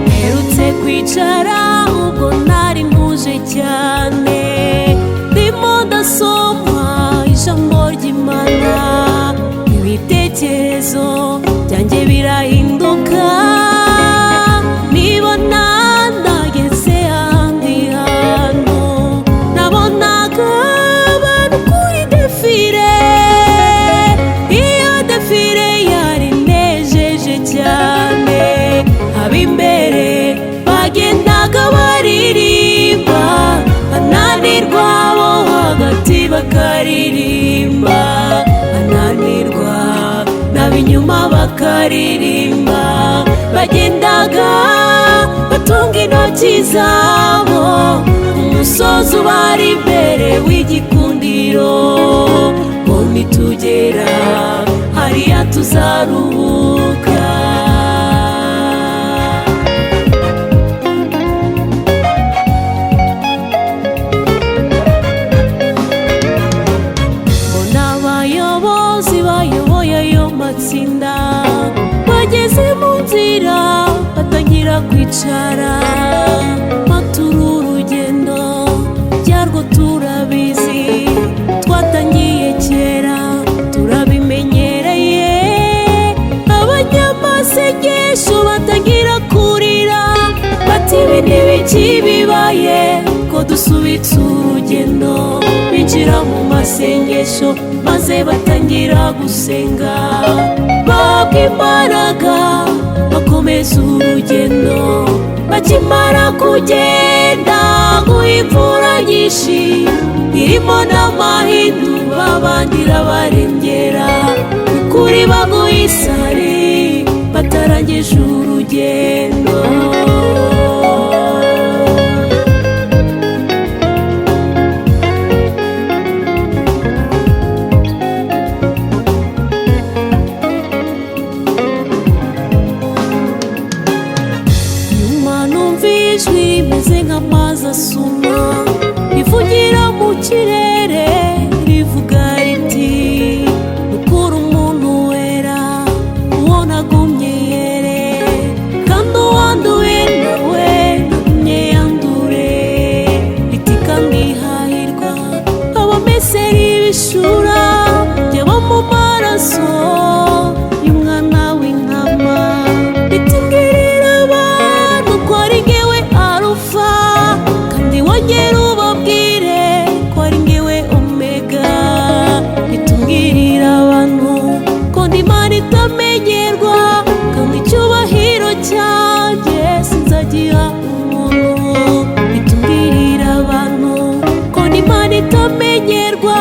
Mperutse kwicara ubwo nari ntuje cyane, ndimo ndasoma ijambo ry'Imana, ibitekerezo byanjye birahinduka, nibona ndageze ahandi hantu, nabonaga abantu kuri défilé. Iyo défilé yari inejeje cyane. Ab'imbere bagendaga baririmba, bananirwa bo hagati bakaririmba, bananirwa n'ab'inyuma bakaririmba. Bagendaga batunga intoki zabo umusozi ubari imbere w'igikundiro, ngo nitugera hariya tuzaruhuka. Mbona abayobozi bayoboye ayo matsinda bageze mu nzira batangira kwicara. Maturu urugendo byarwo turabizi, twatangiye kera, turabimenyereye. Abanyamasengesho batangira kurira, bati: "Ibi ntibiki bibaye ko dusubitse urugendo?" Binjira mu masengesho maze batangira gusenga, bahabwa imbaraga, bakomeza urugendo. Bakimara kugenda, guha imvura nyinshi irimo n'amahindu, babandira barengera. Ukuri baguha isari batarangije urugendo. Nyuma numva ijwi rimeze nk'amazi asuma, rivugira mu kirere, rivuga riti: "Nukuri umuntu wera uwo nagumye yere, kandi uwanduye nawe nagumye yandure." Riti: "Kandi hahirwa abamesera ibishura byaba mu maraso y'umwana w'intama." Riti: "Mbwirira abantu ko ari ngewe Arufa, kandi wongere ubabwire ko ari ngewe Omega." Ritubwirira abantu ko ndi Imana itamenyerwa, kandi icyubahiro cyanjye sinzagiha umuntu. Ritubwirira abantu ko ndi Imana itamenyerwa,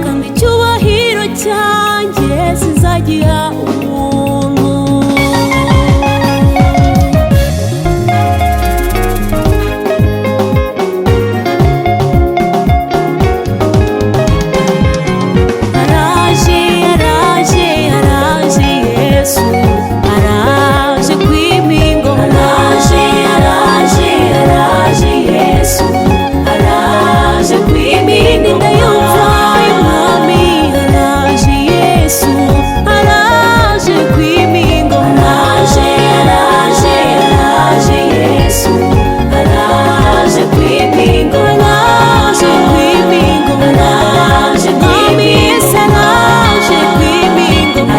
kandi icyubahiro cyanjye sinzagiha umuntu. Araje, araje, araje, Yesu araje kwima ingoma. Araje, araje, araje, Yesu araje kwima ingoma. Ndayumva y'umwami, araje, Yesu araje kwima ingoma. Araje, araje, araje, Yesu araje kwima ingoma. Araje kwima ingoma, araje kwima, Yesu araje kwima ingoma.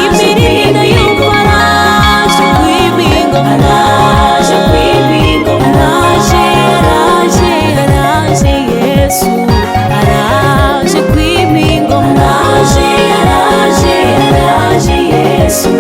Imirindi ndayumva, araje kwima ingoma, araje kwima ingoma. Araje, araje, araje, Yesu araje kwima ingoma. Araje, araje, araje, Yesu.